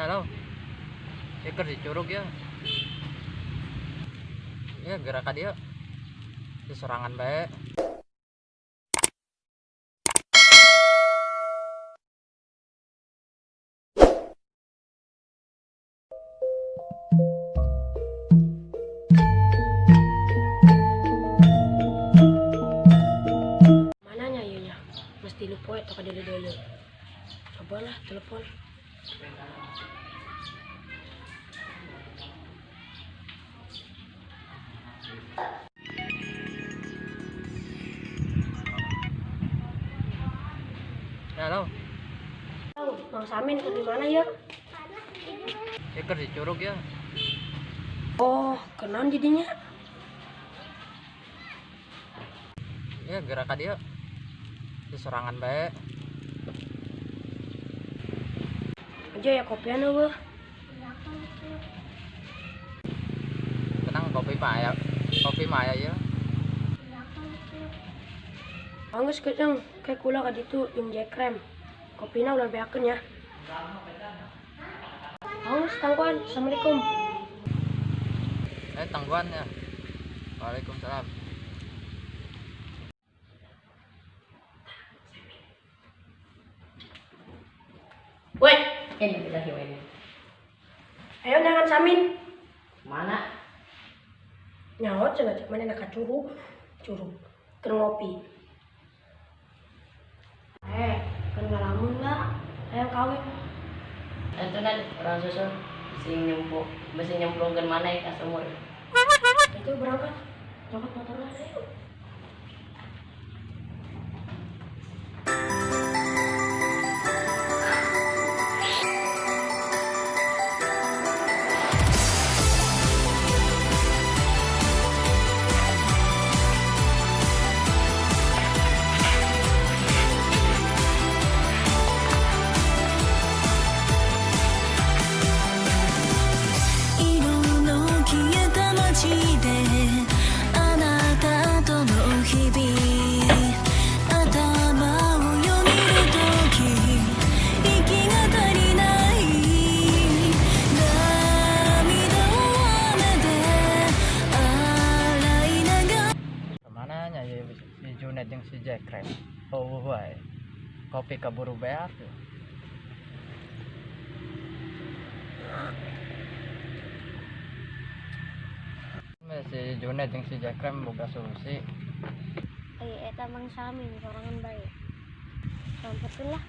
Halo. Ya keur di Curug ya. Ya gerak ka dieu. Di sorangan bae. Mana nya ieu nya? Mesti lu poe teu kadeuleu-deuleu. Cobalah telepon. Ya, halo. Halo, Mang Samin keur di mana ya? Ya keur di Curug ya. Oh, kenaon jadinya? Ya gerak ka dieu. Di sorangan bae. Aja ya kopian eueuh. Tenang kopi mah aya. Kopi mah aya ieu. Anggeus kenceng, kayak kula ka ditu jeung Jack Krem. Kopina ulah beakeun ya. Anggeus tangguan. Assalamualaikum. Eh tangguan ya. Waalaikumsalam. Woi, innalillahi wa inna. Ayo jangan Samin. Mana? Nyaho cenah cek mana ka Curug. Curug. Keur ngopi. Eh, keur ngalamun lah. Hayang kawin. Itu kan orang susun sing nyemplung, mesti nyemplungkeun maneh ka sumur. Itu berangkat. Cokot motornya ayo. 色の消えた街であなたとの日々頭をよぎる時息が足りない涙を雨で洗い流 Kemana nya ieu si Junet jeung si Jack Krem? Oh wae. Kopi kaburu beak tuh. Si Junet jeung si Jack Krem boga solusi. Eh, eta Mang Samin sorangan bae. Samperkeun lah.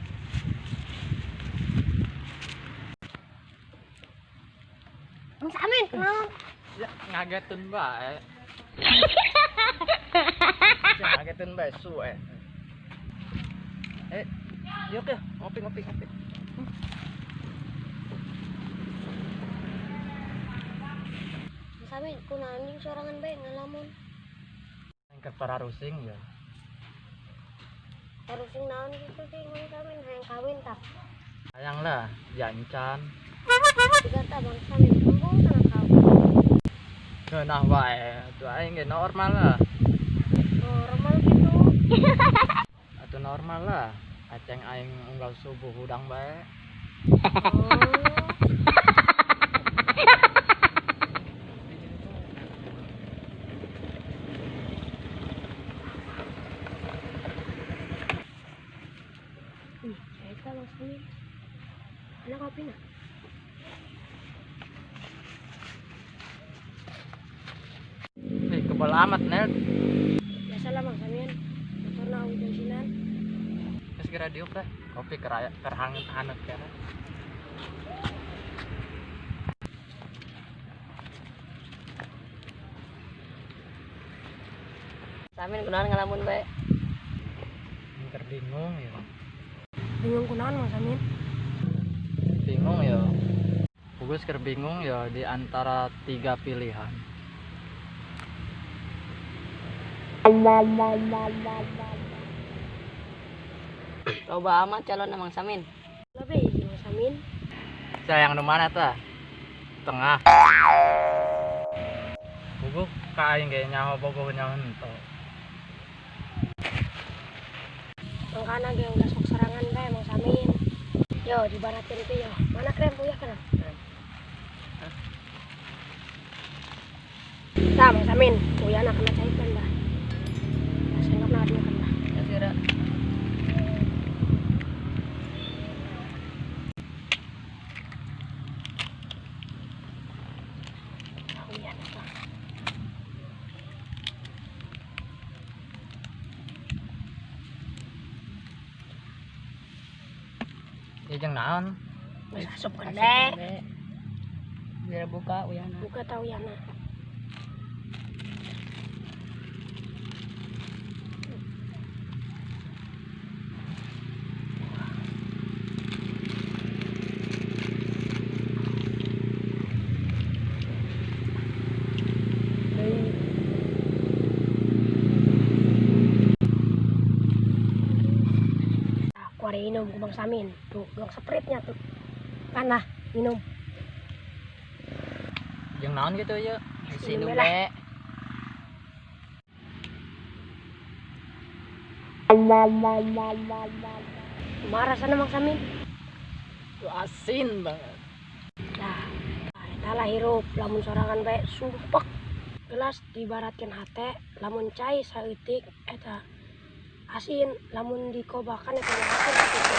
Mang Samin, kunaon? Ya ngagetun bae. Ya ngagetun bae suwe. Eh, yuk ya, ngopi ngopi ngopi. Mang Samin, kunaon jeung sorangan bae ngalamun? Keur pararusing ya. Harusing naon kitu sih Mang Samin hayang kawin tah? Hayang lah, jancan. Jiga tah Mang Samin embung kana kawin. Geunah wae, atuh aing ge normal lah. Normal gitu. Atuh normal lah. Aceng aing unggal subuh hudang bae. Oh. Ih, eta Mang Samin. Mana kopina? Ih, kebal amat, Nel. Biasalah Mang Samin. Motorna eueuh bensinan. Geus geura diuk teh. Kopi keur aya keur hangat kene. Samin kunaon ngalamun bae? Keur bingung ya. Bingung kunaon Mang Samin? Bingung ya. Gugus keur bingung ya di antara tiga pilihan. Loba amat calon Mang Samin. Lebih hiji Mang Samin. Saya yang nu mana tah? Tengah. Gugus ka aing ge nyaho bogo nyaho henteu. Mangkana ge ulah sok serangan bae Mang Samin. Yo, dibaratin itu yo. Mana krem punya kan? Tah, Mang Samin, uyahna kena caikan dah. Sendokna dia kan dah. Ya sira. Tah, uyahna tah. Ieu jeung naon? Geus asup gede. Biar buka uyahna. Buka tah uyahna. Aku ada minum ku Bang Samin. Tuh, buang Sprite-nya tuh. Kan lah, minum. Jeung naon gitu ieu? Minum Minum lah. be. Kumaha rasana Mang Samin? Tuh asin banget. Nah, eta lah hirup lamun sorangan bae sumpek. Gelas dibaratkeun hate, lamun cai saeutik eta asin, lamun dikobakan eta mah asin gitu.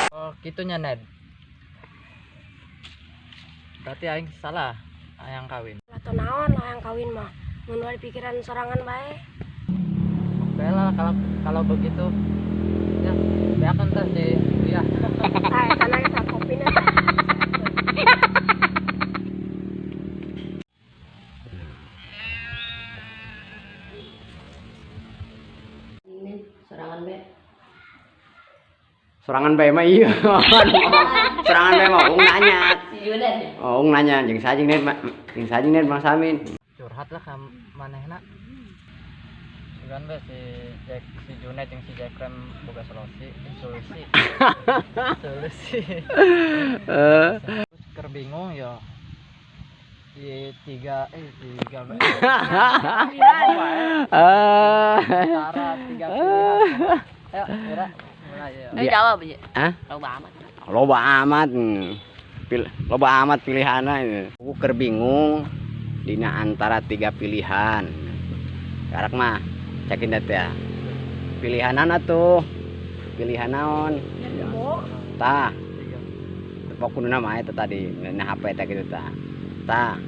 Oh, kitu nya Ned. Berarti aing salah hayang kawin. Atau naon lah yang kawin mah. Mun wae pikiran sorangan bae. Oke lah kalau kalau begitu. Ya, beakan tah si ya. Tah eta na eta kopina tah. Ini sorangan be. Sorangan bae mah iya. Sorangan bae mah ung nanya. Si Junet ya. Oh, ung nanya jeung saha jeung Ned, jeung saha jeung Ned Mang Samin. Curhat lah ka manehna. Sugan be si Jack si Junet jeung si Jack Rem boga solusi, solusi. Solusi. Eh, Terus keur bingung ya. Di tiga tiga bae. eh. Antara tiga pilihan. Ayo, Ira, mulai ya. Eh jawab aja. Hah? Loba amat. Loba amat. Loba amat pilihanna ini. Aku keur bingung dina antara tiga pilihan. Karak mah cekin teh ya. Pilihanana tuh. Pilihan naon? Tah, Tiga. pokokna mah eta tadi na HP teh kitu tah. Tah.